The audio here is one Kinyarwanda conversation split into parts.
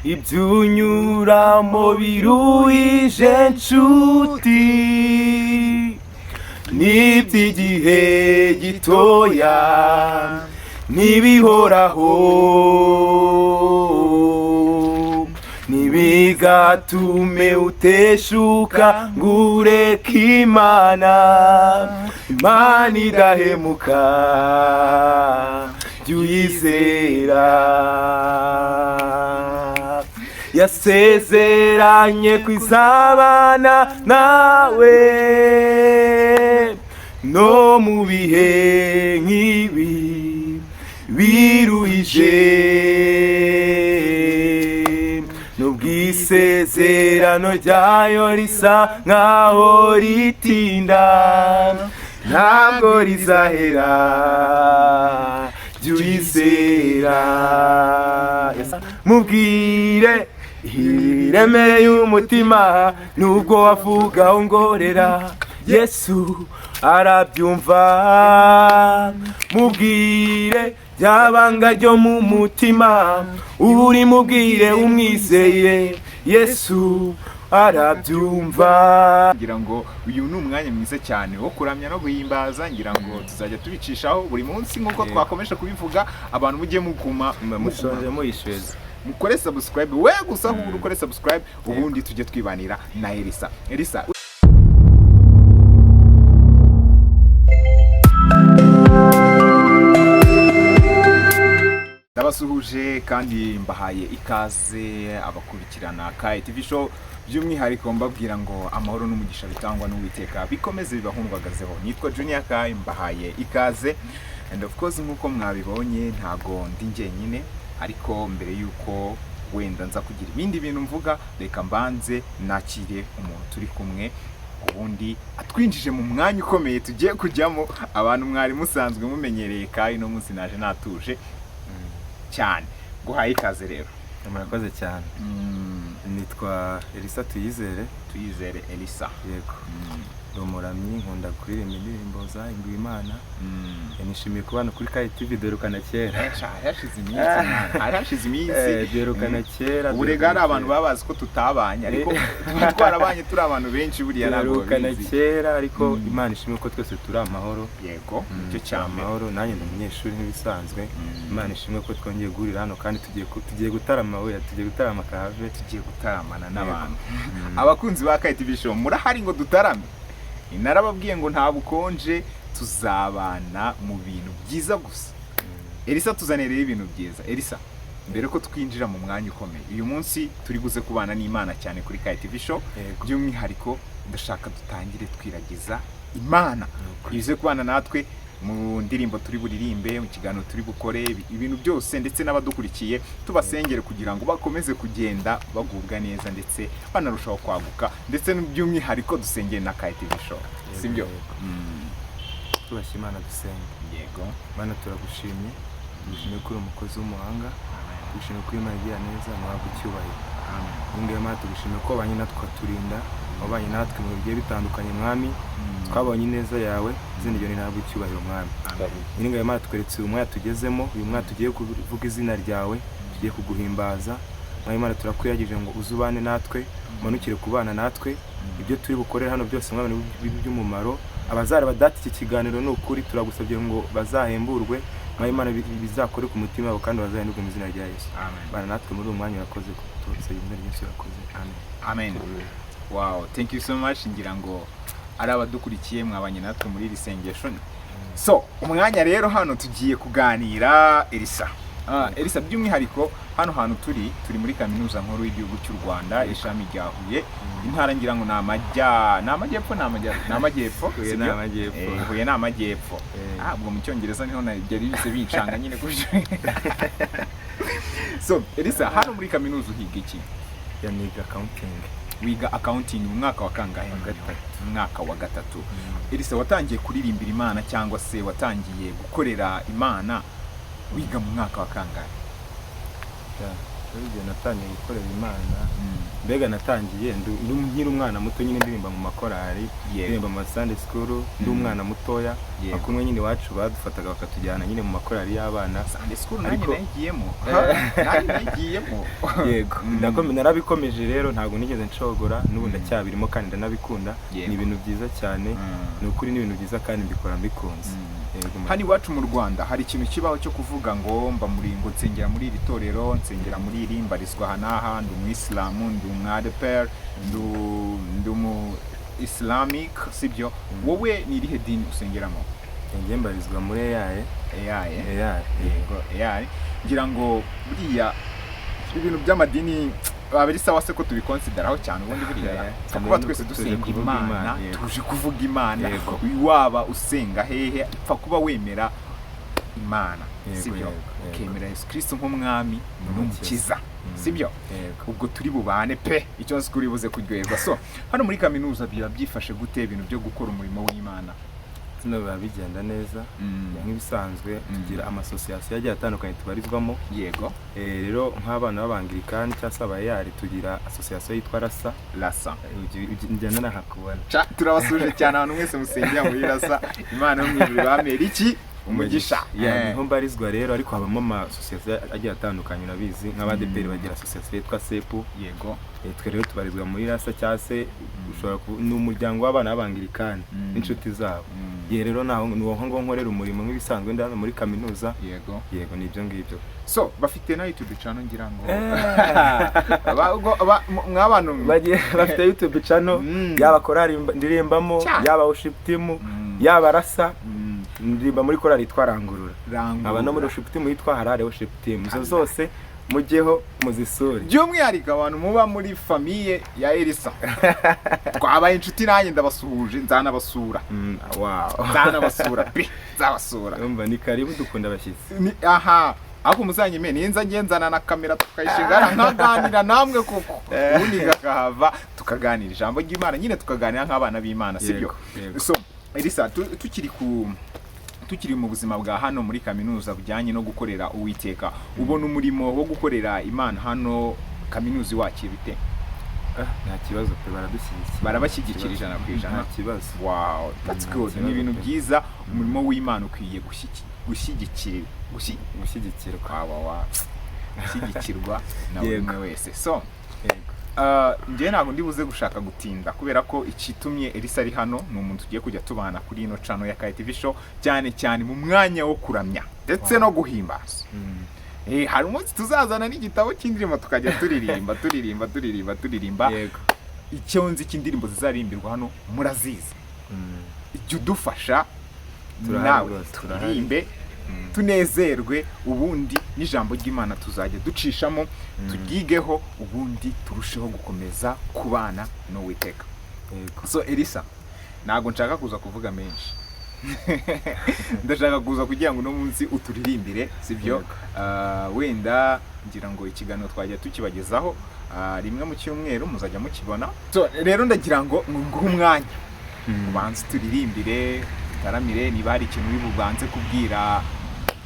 Ibyo unyuramo biruhije, nshuti, n'iby'igihe gitoya, ntibihoraho. Ntibigatume uteshuka ngo ureke Imana. Imana idahemuka, jya uyizera. Yasezeranye kwizabana nawe no mu bihe nk'ibi biruhije. Nubwo isezerano ryayo risa nkaho ritinda, ntabwo rizahera, jya uyizera. Mubwire iremere y'umutima, nubwo wavuga ongorera, Yesu arabyumva. Mubwire ryabanga ryo mu mutima uri, mubwire umwizeye, Yesu arabyumva. Ngira ngo uyu ni umwanya mwiza cyane wo kuramya no guhimbaza. Ngira ngo tuzajya tubicishaho buri munsi nk'uko twakomeje kubivuga. Abantu mujye muguma mushonje muyishweza. Mukore subscribe, we gusa ahubwo ukore subscribe, ubundi tujye twibanira na Elisa. Elisa, ndabasuhuje kandi mbahaye ikaze abakurikirana Kai TV Show, by'umwihariko mbabwira ngo amahoro n'umugisha bitangwa n'Uwiteka bikomeze bibahundwagazeho. Nitwa Junior Kai, mbahaye ikaze, and of course nk'uko mwabibonye ntago ndi njyenyine. Ariko mbere y'uko wenda nza kugira ibindi bintu mvuga, reka mbanze nakire umuntu turi kumwe, ubundi atwinjije mu mwanya ukomeye tugiye kujyamo. Abantu mwari musanzwe mumenyereye Kai, no munsi naje natuje cyane. Guhaye ikaze rero. Murakoze cyane. Nitwa Elisa Tuyizere. Tuyizere Elisa. Yego, ndi umuramyi, nkunda kuririmba indirimbo zahimbiwe Imana. Nishimiye kubana kuri Kai TV. Duherukana kera. Hari hashize iminsi mwana. Hari hashize iminsi. Duherukana kera. Ubu rega hari abantu baba bazi ko tutabanye, ariko tuba twarabanye turi abantu benshi, buriya ntabwo Duherukana babizi. kera, ariko Imana ishimwe ko twese turi amahoro. Yego, nicyo Turi cya mbere. amahoro. Nanjye ndi umunyeshuri nk'ibisanzwe. Imana ishimwe ko twongeye guhurira hano kandi tugiye gutarama, we tugiye gutarama kahave. Tugiye gutaramana n'abantu. Abakunzi ba Kai TV Show, murahari ngo dutarame? Narababwiye ngo nta bukonje, tuzabana mu bintu byiza gusa. Elisa, tuzaniye rero ibintu byiza. Elisa, mbere ko twinjira mu mwanya ukomeye uyu munsi turi buze kubana n'Imana cyane kuri Kai TV Show, by'umwihariko ndashaka dutangire twiragiza Imana ize kubana natwe mu ndirimbo turi buririmbe, mu kiganiro turi bukore, ibintu byose, ndetse n'abadukurikiye tubasengere kugira ngo bakomeze kugenda bagubwa neza ndetse banarushaho kwaguka, ndetse by'umwihariko dusengere na Kai TV Show, sibyo? Yego. Tubashye Imana, dusenga. Yego. Mana, turagushimye, tugushimiye ko uri umukozi w'umuhanga, tugushimiye ko Imana igira neza, ntiwabwa icyubahiro. Ngingo Mana, tugushimiye ko wabanye natwe ukaturinda, wabanye natwe mu bihe bigiye bitandukanye. Mwami, twabonye ineza yawe, izina ryawe ntabwo icyubahiro, Mwami. Nyiringabo Imana, tukweretse uyu mwanya tugezemo, uyu mwanya tugiye kuvuga izina ryawe, tugiye kuguhimbaza. Mwami Imana, turakwiragije ngo uze ubane natwe, umanukire kubana natwe, ibyo turi bukorere hano byose, Mwami, bibe iby'umumaro. Abazareba data iki kiganiro, ni ukuri turagusabye ngo bazahemburwe. Mwami Imana, bizakore ku mutima wabo kandi bazahindurwe mu izina rya Yesu. Amen. Bana natwe muri uyu mwanya, urakoze kutusabye izina ryinshi, urakoze, amen. Amen. Wow, thank you so much. Ngira ngo ari abadukurikiye mwabanye natwe muri iri sengesho. So umwanya rero hano tugiye kuganira Elisa. Elisa, by'umwihariko hano hantu turi muri Kaminuza Nkuru y'Igihugu cy'u Rwanda, ishami rya Huye, intara ngira ngo ni amajya ni amajyepfo, ni amajya ni amajyepfo. Huye Sibyo? ni amajyepfo. Huye ni amajyepfo. Ubwo mu Cyongereza niho byari bise bincanga nyine kubyo. So Elisa, hano muri kaminuza uhiga iki? Ya, niga accounting. Wiga accounting mu mwaka wa kangahe? Wa gatatu. Mu mwaka wa gatatu. Elisa, watangiye kuririmbira Imana cyangwa se watangiye gukorera Imana wiga mu mwaka wa kangahe? Ya, Igihe natangiye gukorera Imana, mbega natangiye nkiri umwana muto nyine, ndirimba mu makorari, ndirimba mu Sunday school, ndi umwana mutoya. Akumwe nyine iwacu badufataga bakatujyana nyine mu makorari y'abana. Sunday school nanjye nayigiyemo. Nanjye nayigiyemo. Yego. Narabikomeje rero, ntabwo nigeze nshogora, n'ubu ndacyabirimo kandi ndanabikunda. Ni ibintu byiza cyane, ni ukuri, ni ibintu byiza kandi mbikora mbikunze. Yego. Hano iwacu mu Rwanda hari ikintu kibaho cyo kuvuga ngo mba muri, ngo nsengera muri iri torero, nsengera muri iri, mbarizwa aha n'aha, ndi umuyisilamu, ndi umwadeperi, ndi umu Islamic, sibyo? Wowe ni irihe dini usengeramo? Njye mbarizwa muri EAR. EAR. EAR. Yego, EAR. Ngira ngo buriya ibintu by'amadini baba ari sawa se ko tubikonsideraho cyane ubundi buriya? Pfa kuba twese tuje dusenga kuvuga Imana, Imana, yego. tuje kuvuga Imana. Yego. Waba usenga hehe, pfa kuba wemera Imana, sibyo? Yego, yego. Ukemera Yesu Kristo nk'umwami n'umukiza, sibyo? Yego. Ubwo turi bubane pe, icyo nzi ko uri buze kuryoherwa. So hano muri kaminuza biba byifashe gute, ibintu byo gukora umurimo w'Imana? Hano biba bigenda neza nk'ibisanzwe. Tugira amasosiyasiyo agiye atandukanye tubarizwamo. Rero nk'abana b'Abangirikani cyangwa se aba EAR, tugira asosiyasiyo yitwa RASA. RASA. Njyana nahakubona. Turabasuje cyane abantu mwese musengera muri RASA. Imana yo mu ijuru ibamere iki? Umugisha. Yeah, niho mbarizwa rero, ariko habamo amasosiyasiyo agiye atandukanye, urabizi, nk'abadeperi bagira asosiyasiyo yitwa SEPU. Twe rero tubarizwa muri RASA, cyangwa se ushobora ni umuryango w'abana b'Abangirikani n'inshuti zabo. Ye, rero naho ni uwo ngo nkorera umurimo nk'ibisanzwe, ndi hano muri kaminuza. Yego, ni ibyo ngibyo. So bafite na YouTube channel, ngira ngo mwabantu mwe. Bafite YouTube channel, yaba korali ndirimbamo, yaba worship team, yaba RASA. Ndirimba muri korali yitwa Rangurura, Rangurura. nkaba no muri worship team yitwa Harare Worship Team. Izo zose mujyeho muzisure. By'umwihariko abantu muba muri famille ya Elisa, twabaye inshuti, nanjye ndabasuhuje, nzanabasura. Wow. Nzanabasura pe, nzabasura. Urumva ni karibu, dukunda abashyitsi. Aha ariko muzanyemere ninza ngenzana na kamera, tukayishinga, nkaganira namwe koko, ubundi kakahava tukaganira ijambo ry'Imana nyine, tukaganira nk'abana b'Imana, sibyo? Yego. So Elisa, tukiri mu buzima bwa hano muri kaminuza bujyanye no gukorera Uwiteka, ubona umurimo wo gukorera Imana hano kaminuza iwacu bite? Ah, nta kibazo pe, baradushyigikira. Barabashyigikira 100%? Nta kibazo. Wow, that's Nta good. kibazo Ni ibintu pe. byiza. Umurimo w'Imana ukwiye gushyigikira Gushyigikirwa. wa gushyigikirwa na buri umwe wese. So njyewe ntabwo ndi buze gushaka gutinda, kubera ko ikitumye Elisa ari hano ni umuntu tugiye kujya tubana kuri ino channel ya Kaye TV Show, cyane cyane mu mwanya wo kuramya ndetse no guhimbaza. Hari umunsi tuzazana n'igitabo cy'indirimbo, tukajya turirimba, turirimba, turirimba, turirimba. Icyo nzi cy'indirimbo zizaririmbirwa hano murazizi. Ijya udufasha Turahari nawe rwose, turahari. turirimbe, tunezerwe, ubundi n'ijambo ry'Imana tuzajya ducishamo turyigeho, ubundi turusheho gukomeza kubana n'Uwiteka. So Elisa, ntabwo nshaka kuza kuvuga menshi, ndashaka kuza kugira ngo uno munsi uturirimbire, sibyo? Yego. Ah, wenda ngira ngo ikiganiro twajya tukibagezaho rimwe mu cyumweru, muzajya mukibona. So rero ndagira ngo nguhe umwanya, ubanze uturirimbire, utaramire. Niba hari ikintu uri bubanze kubwira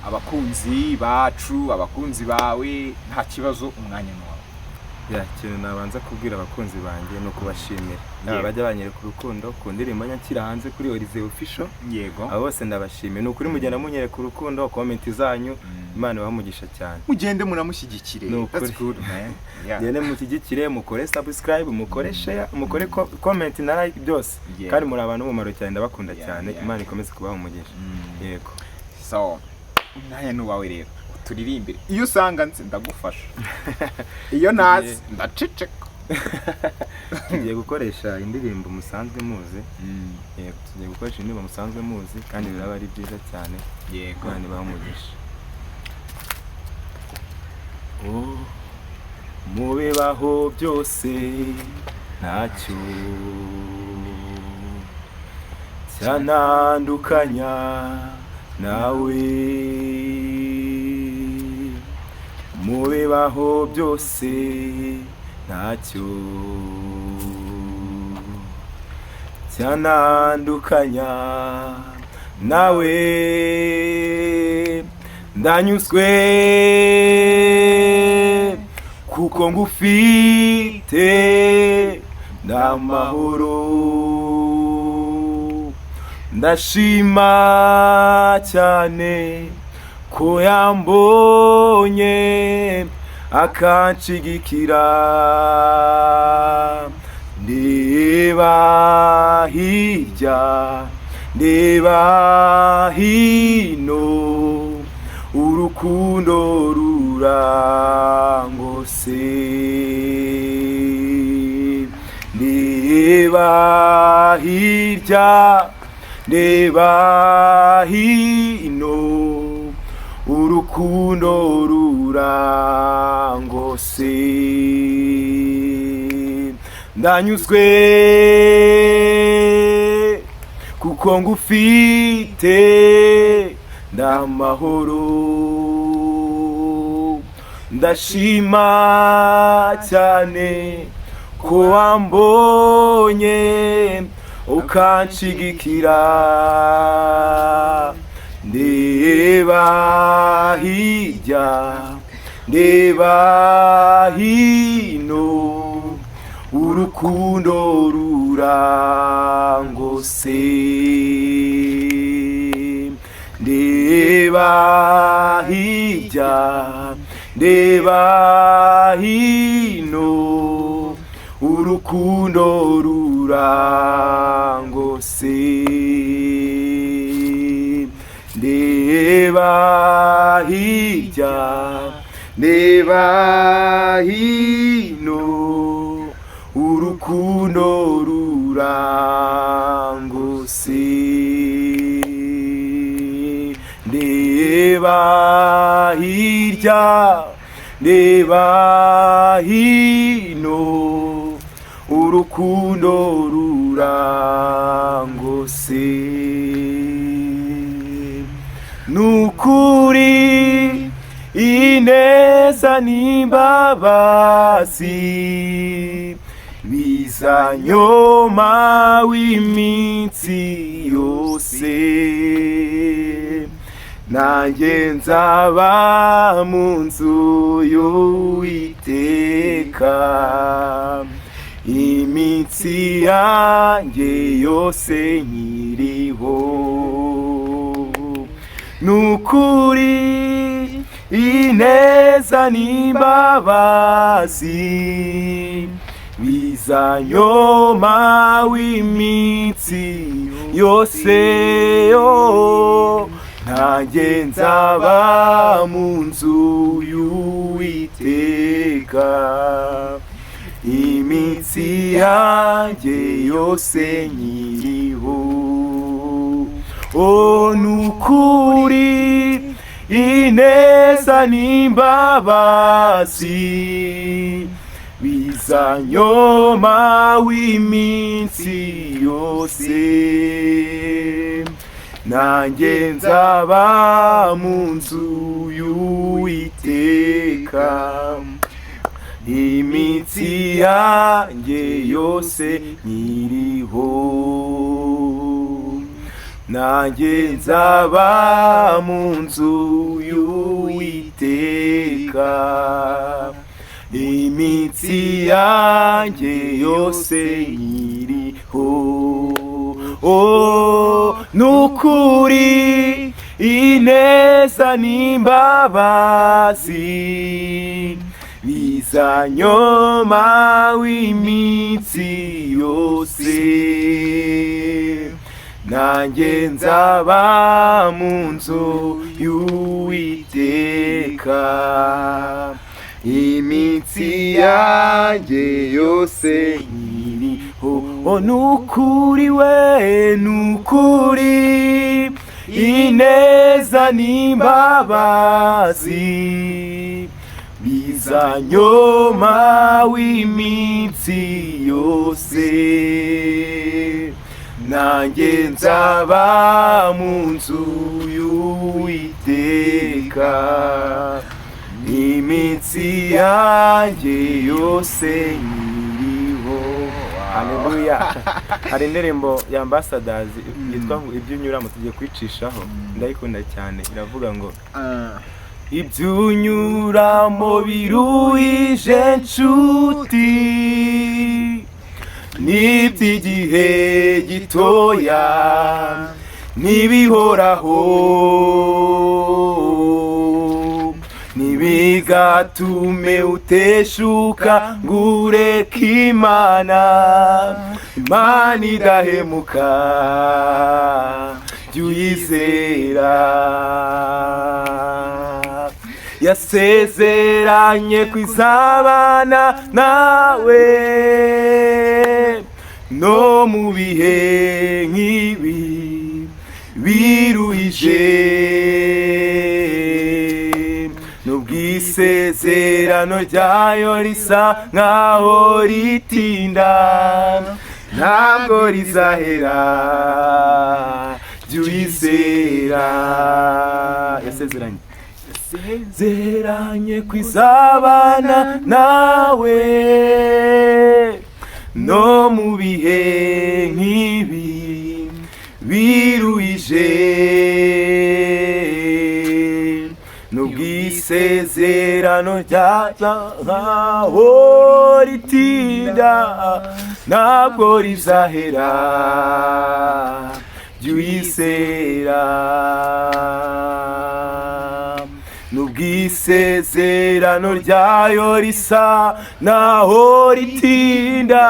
abakunzi bacu, abakunzi bawe, nta kibazo, umwanya ni wawe. Yeah, ikintu nabanza kubwira abakunzi banjye ni ukubashimira. Yaba bajya banyereka urukundo ku ndirimbo nyakira hanze kuri Olize Official, abo bose ndabashimiye, ni ukuri, mugenda munyereka urukundo, comment zanyu. Imana ibahe umugisha cyane. Mugende munamushyigikire. Ni ukuri. That's good, man. Yeah. Mugende mushyigikire, mukore subscribe, mukore share, mukore comment na like, byose. Kandi muri abantu b'umumaro cyane, ndabakunda cyane. Imana ikomeze kubaha umugisha. Yego. So umwanya ni uwawe rero, turirimbire. Iyo usanga nzi ndagufasha, iyo ntazi ndaceceka. Tugiye gukoresha indirimbo musanzwe muzi. Yego, tugiye gukoresha indirimbo musanzwe muzi kandi biraba ari byiza cyane. Imana ibahe umugisha. Oh, mu bibaho byose ntacyo cyanandukanya nawe, mu bibaho byose ntacyo cyanandukanya nawe. Ndanyuzwe. Kuko ngufite ndamahoro. Ndashima cyane ko yambonye akanshigikira. Ndeba hirya, ndeba hino, urukundo rurangose. Ndeba hirya, ndeba hino, urukundo rurangose. Ndanyuzwe kuko ngufite, ndamahoro. Ndashima cyane ko wambonye ukanshigikira. Ndeba hirya, ndeba hino, urukundo rurangose. Ndeba hirya, ndeba hino, urukundo rurangose. Ndeba hirya, ndeba hino, urukundo rurangose. Ndeba hirya, ndeba hino, urukundo rurangose. Nukuri ineza n'imbabazi bizanyoma w'iminsi yose, nanjye nzaba mu nzu y'Uwiteka iminsi yanjye yose nkiriho. Nukuri ineza n'imbabazi bizanyoma w'iminsi yose yo, nanjye nzaba mu nzu y'Uwiteka iminsi yanjye yose nkiriho. O nukuri ineza n'imbabazi bizanyoma w'iminsi yose, nanjye nzaba mu nzu y'Uwiteka iminsi yanjye yose nkiriho. Nanjye nzaba mu nzu y'Uwiteka iminsi yanjye yose nkiriho. Oh, nukuri ineza n'imbabazi bizanyoma w'iminsi yose, nanjye nzaba mu nzu y'Uwiteka iminsi yanjye yose nkiriho. Oh, nukuri we, nukuri ineza n'imbabazi bizanyoma w'iminsi yose, nanjye nzaba mu nzu y'Uwiteka iminsi yanjye yose nkiriho. Haleluya! Hari indirimbo ya Ambassadors yitwa ngo "Ibyo unyuramo", tugiye kwicishaho, ndayikunda cyane. Iravuga ngo Ibyo unyuramo biruhije nshuti, n'iby'igihe gitoya ntibihoraho, ntibigatume uteshuka ngo ureke Imana, Imana idahemuka jya uyizera. Yasezeranye kwizabana nawe no mu bihe nk'ibi biruhije, n'ubwisezerano ryayo risa nkaho ritinda, ntabwo rizahera jya uyizera. Yasezeranye, yasezeranye kwizabana nawe no mu bihe nk'ibi biruhije, n'ubwisezerano ryaho ritinda, ntabwo rizahera jya uyizera. N'ubwisezerano ryayo risa naho ritinda,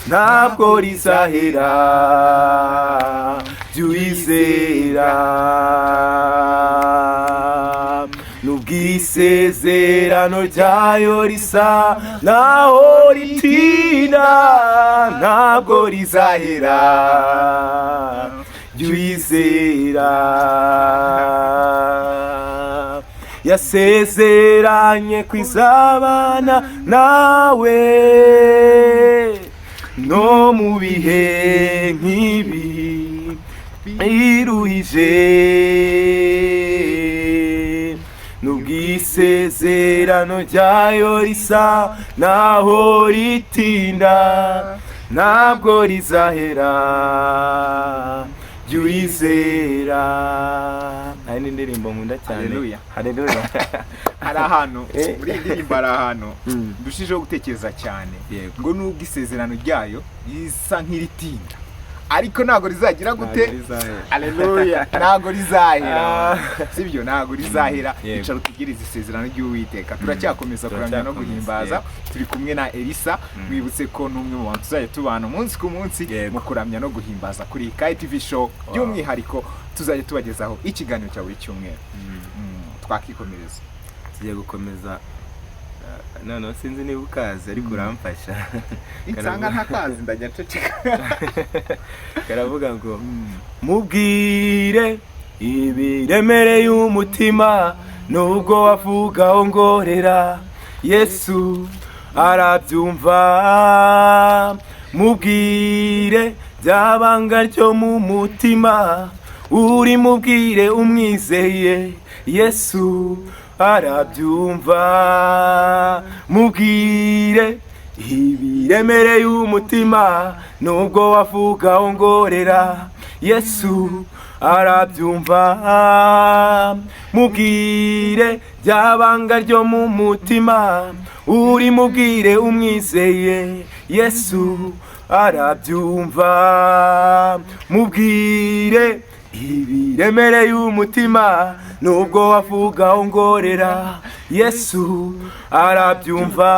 ntabwo rizahera jya uyizera. N'ubwisezerano ryayo risa naho ritinda, ntabwo rizahera jya uyizera. Yasezeranye kwizabana nawe no mu bihe nk'ibi biruhije, n'ubwisezerano ryayo risa naho ritinda, ntabwo rizahera jya uyizera. Hari n'indirimbo nkunda cyane. Haleluya. Haleluya. Hari ahantu muri iyi ndirimbo, hari ahantu ndushijeho gutekereza cyane Yego. ngo nubwo isezerano ryayo risa nk'iritinda, ariko ntabwo rizagira gute? Ntabwo rizahera. Haleluya, ntabwo rizahera. Ah. Sibyo, ntabwo rizahera. Yego. Icara utegereze isezerano ry'Uwiteka. Turacyakomeza kuramya no Turacyakomeza, guhimbaza. Turi kumwe na Elisa. Mwibutse ko n'umwe mu bantu tuzajya tubana umunsi ku munsi Yego. mu kuramya no guhimbaza kuri Kai TV Show. By'umwihariko tuzajya tubagezaho ikiganiro cya buri cyumweru. Twakikomereza. Tugiye gukomeza, noneho sinzi niba ukazi ariko uramfasha. Insanga ntakazi ndajya nceceka. Karavuga ngo mubwire ibiremereye umutima, nubwo wavuga ongorera, Yesu arabyumva. Mubwire byabanga ryo mu mutima, uri mubwire umwizeye, Yesu arabyumva. Mubwire ibiremereye umutima, nubwo wavuga ongorera, Yesu arabyumva. Mubwire byabanga ryo mu mutima, uri mubwire umwizeye, Yesu arabyumva. Mubwire ibiremereye umutima, nubwo wavuga ongorera, Yesu arabyumva.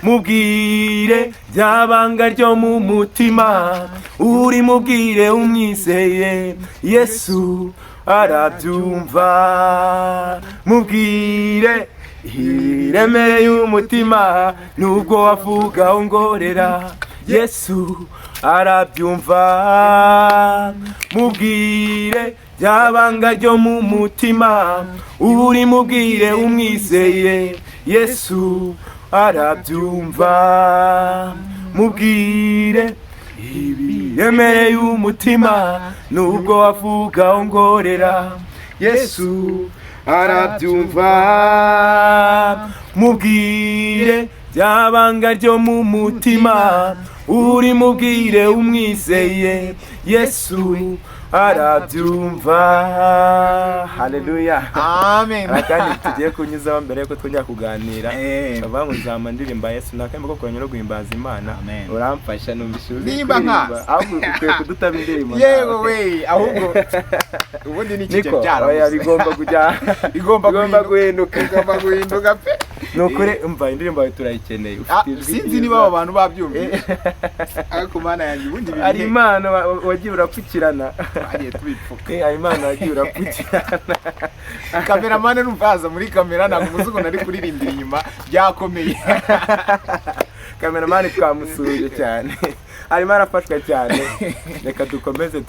Mubwire byabanga ryo mu mutima, uri mubwire umwizeye, Yesu arabyumva. Mubwire ibiremereye umutima, nubwo wavuga ongorera, Yesu arabyumva. Mubwire byabanga ryo mu mutima, uri mubwire umwizeye, Yesu arabyumva. Mubwire ibiremereye umutima, nubwo wavuga ongorera, Yesu arabyumva. Mubwire byabanga ryo mu mutima, uri mubwire umwizeye, Yesu Arabyumva. Haleluya. Amen. Hari akandi tugiye kunyuzaho mbere yuko twongera kuganira. Eh. Bavuga ngo nzama ndirimba Yesu, ni akandi ko kuranya no guhimbaza Imana. Amen. Uramfasha, numvise uzi Nimba kuririmba. nkazi. Ahubwo ukwiye kudutaba indirimbo Yewe nawe. we, ahubwo ubundi ni iki? Niko oya. Byarabuze. Bigomba kujya Igomba bigomba guhinduka. Igomba guhinduka pe. Ni ukuri, umva, indirimbo yawe turayikeneye. Ah, Ufite ijwi sinzi ryiza. niba abo bantu babyumvise, ariko Mana yanjye, ubundi ibi Hari bihe impano wagiye urapfukirana. Twagiye tubipfuka. Eh, hari impano wagiye urapfukirana. Kameramani numva yaza muri kamera, ntabwo umuzungu nari kuririmbira inyuma, byakomeye. Kameramani twamusuhuje cyane, arimo arafashwa cyane. Reka dukomeze.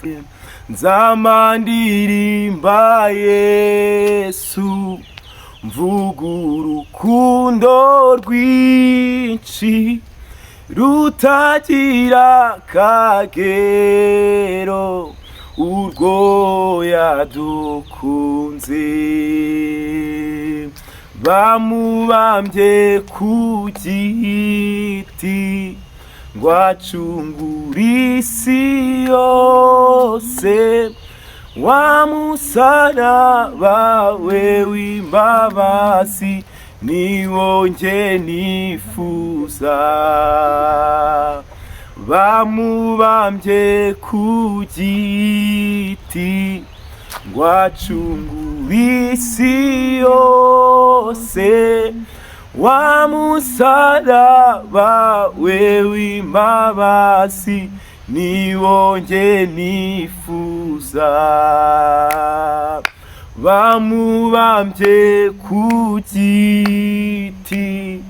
Nzama ndirimba Yesu, mvuga urukundo rwinshi rutagira akagero, urwo yadukunze. Bamubambye ku giti ngo acungure isi yose, wa musaraba we w'imbabazi niwo nge nifuza. Bamubambye ku giti ngo acungure isi yose, wa musaraba we w'imbabazi niwo nge nifuza. Bamubambye ku giti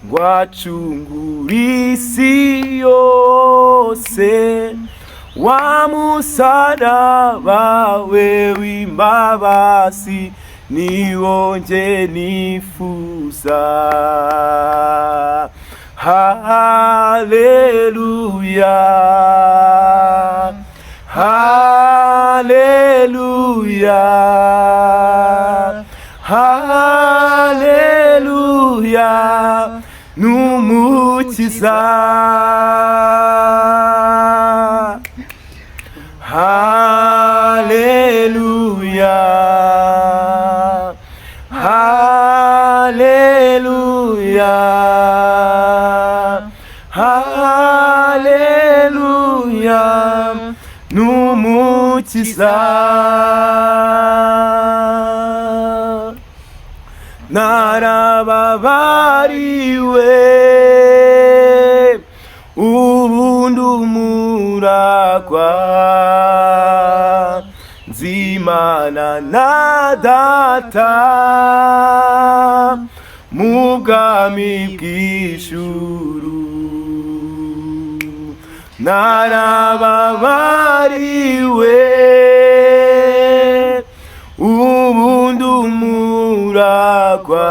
ngo acungure isi yose, wa musaraba we w'imbabazi niwo nge nifuza. Haleluya, haleluya, haleluya, n'Umukiza. Haleluya, haleluya, haleluya, n'Umukiza. Narababariwe, ubundi umuragwa, nzimana na Data mu bwami bw'ijuru. Narababariwe, ubundi umuragwa,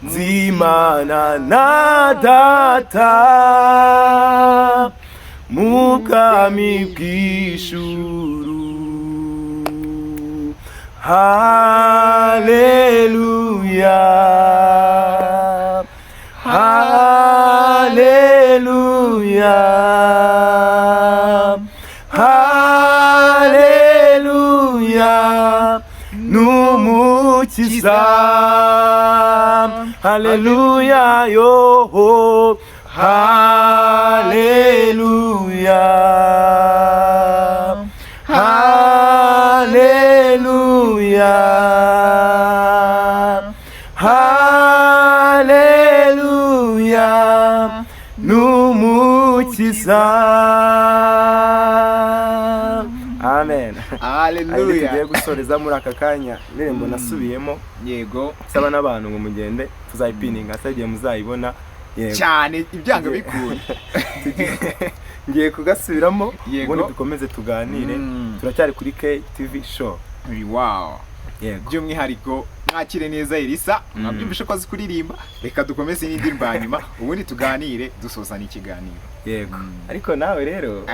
nzimana na Data mu bwami bw'ijuru. Haleluya, haleluya, haleluya, n'Umukiza. Haleluya yoho, haleluya, haleluya, haleluya, n'Umukiza. Amen. Haleluya. Tugiye gusoreza muri aka kanya indirimbo nasubiyemo, saba n'abantu ngo mugende tuzayipininga hasi igihe muzayibona. Yego. Cyane, ibyanga bikunda. Ngiye kugasubiramo, ubundi dukomeze tuganire. Turacyari kuri KTV Show. Wow. Yego. By'umwihariko mwakire neza Elisa. Mwabyumvishe ko azi kuririmba. Reka dukomeze n'indirimbo ya nyuma, ubundi tuganire dusoza n'ikiganiro. Yego. Ariko nawe rero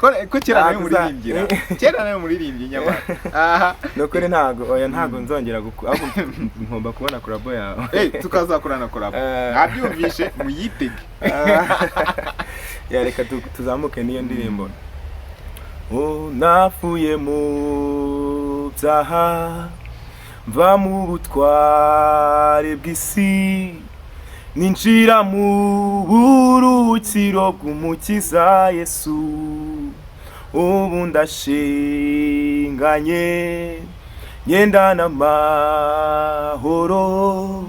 Ko kera nawe Ntabwo muririmbira, kera nawe muririmbyi nyamara aha. Ni ukuri, ntago, oya, ntago nzongera ahubwo ngomba kubona collabo yawe. Eh, tukazakorana collabo. Mwabyumvishe, muyitege. Ya, reka tuzamuke n'iyo ndirimbo. Oh, navuye mu byaha, mva mu butware bw'isi, ninjira mu buruhukiro bw'Umukiza Yesu. Ubu ndashinganye, ngendana amahoro,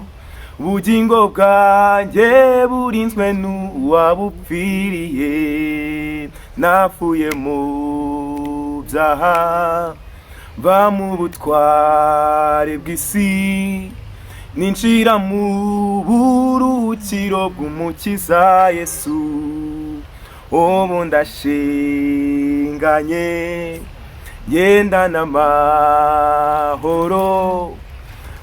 ubugingo bwanjye burinzwe n'uwabupfiriye. Navuye mu byaha, mva mu butware bw'isi, ninjira mu buruhukiro bw'Umukiza Yesu. Ubu ndashinganye, ngendana amahoro,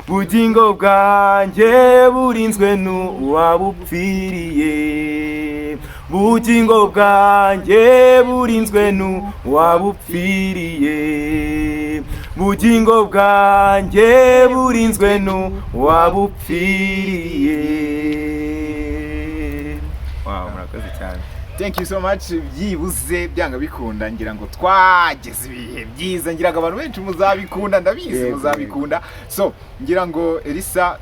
bugingo bwanjye burinzwe n'uwabupfiriye, bugingo bwanjye burinzwe n'uwabupfiriye, bugingo bwanjye burinzwe n'uwabupfiriye. Wow, murakoze cyane. Thank you so much. Byibuze byanga bikunda, ngira ngo twageze ibihe byiza, ngira ngo abantu benshi muzabikunda, ndabizi. Muzabikunda. So ngira ngo Elisa,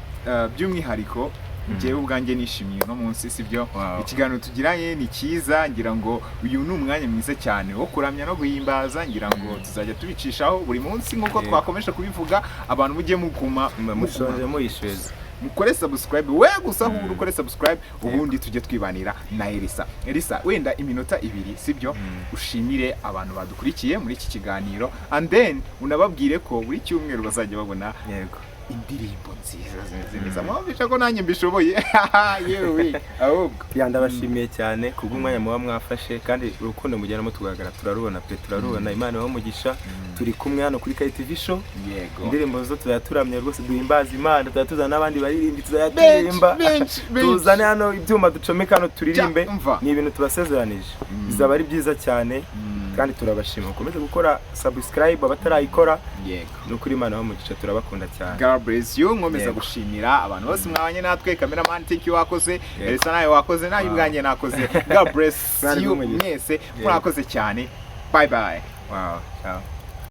by'umwihariko njyewe ubwanjye nishimiye uno munsi, sibyo? Ikiganiro tugiranye ni cyiza. Ngira ngo uyu ni umwanya mwiza cyane wo kuramya no guhimbaza. Ngira ngo tuzajya tubicishaho buri munsi nk'uko twakomeje kubivuga. Abantu mujye muguma Mushonje muyishweze. Mukore subscribe, we gusa ahubwo ukore subscribe, ubundi tujye twibanira na Elisa. Elisa, wenda iminota 2, sibyo? Ushimire abantu badukurikiye muri iki kiganiro, and then unababwire ko buri cyumweru bazajya babona indirimbo nziza zimeze neza. Mwumvisha ko nanjye mbishoboye, yewe ahubwo. Yeah, ndabashimiye cyane kubw'umwanya muba mwafashe, kandi urukundo mugenda mutugaragara turarubona pe, turarubona. Imana ibahe umugisha. Turi kumwe hano kuri KTV Show. Indirimbo zo tuzajya turamya rwose, duhimbaza Imana, tuzajya tuzana n'abandi baririmbyi, tuzajya turirimba, benshi, benshi. tuzane hano ibyuma, ducomeke hano turirimbe. Mva. Ni ibintu tubasezeranije, bizaba ari byiza cyane, kandi turabashima. Mukomeze gukora subscribe abatarayikora. Ni ukuri, Imana ibahe umugisha, turabakunda cyane. God bless you. Nkomeza gushimira abantu bose mwabanye natwe. Cameraman, thank you, wakoze. Elisa, nawe wakoze, nawe ubwanjye nakoze. God bless Mwari you bw'umugisha. mwese, murakoze cyane. Bye bye. Wow, ciao.